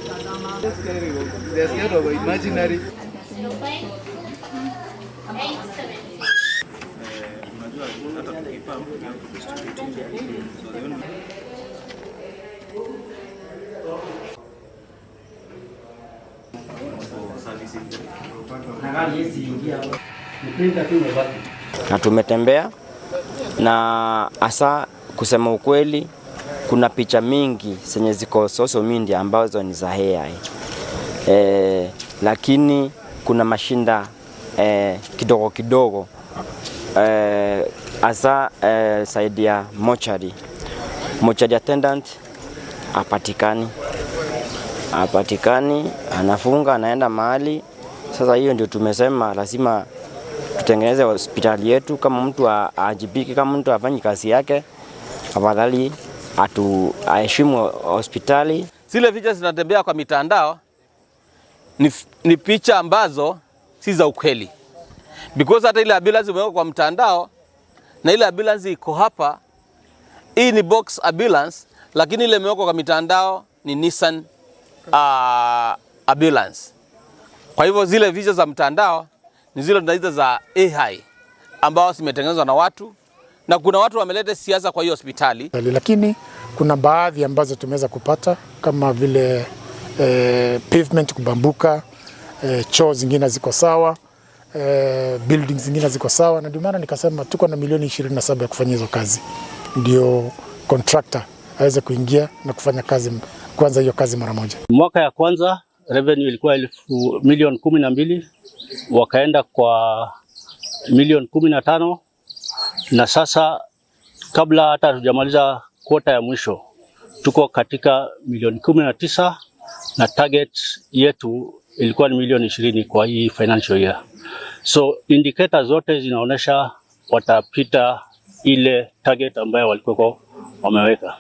They're scared of imaginary. 0.870. Unajua hata tukipump, we have to distribute it. So the only for servicing. Na tumetembea na hasa kusema ukweli, kuna picha mingi zenye ziko social media ambazo ni za AI. Lakini kuna mashinda kidogo kidogo, hasa side ya mochari. Mochari attendant hapatikani, anafunga, anaenda mahali. Sasa hiyo ndio tumesema lazima tutengeneze hospitali yetu. Kama mtu aajibiki, kama mtu afanyi kazi yake, afadhali atu aheshimu hospitali. Zile picha zinatembea kwa mitandao ni picha ambazo si za ukweli, because hata ile ambulance imewekwa kwa mtandao na ile ambulance iko hapa, hii ni box ambulance, lakini ile imewekwa kwa mitandao ni Nissan ambulance. Kwa hivyo zile picha za mtandao ni zile tunaita za AI ambao zimetengenezwa na watu, na kuna watu wameleta siasa kwa hiyo hospitali. Lakini kuna baadhi ambazo tumeweza kupata kama vile pavement kubambuka, choo zingine ziko sawa, buildings zingine ziko sawa, na ndio maana nikasema tuko na milioni 27 ya kufanya hizo kazi, ndio contractor aweze kuingia na kufanya kazi, kwanza hiyo kazi mara moja. Mwaka ya kwanza revenue ilikuwa 12 milioni, wakaenda kwa milioni 15, na sasa kabla hata hatujamaliza quarter ya mwisho tuko katika milioni 19 na target yetu ilikuwa ni milioni 20 kwa hii financial year. So indicator zote zinaonyesha watapita ile target ambayo walikuwa wameweka.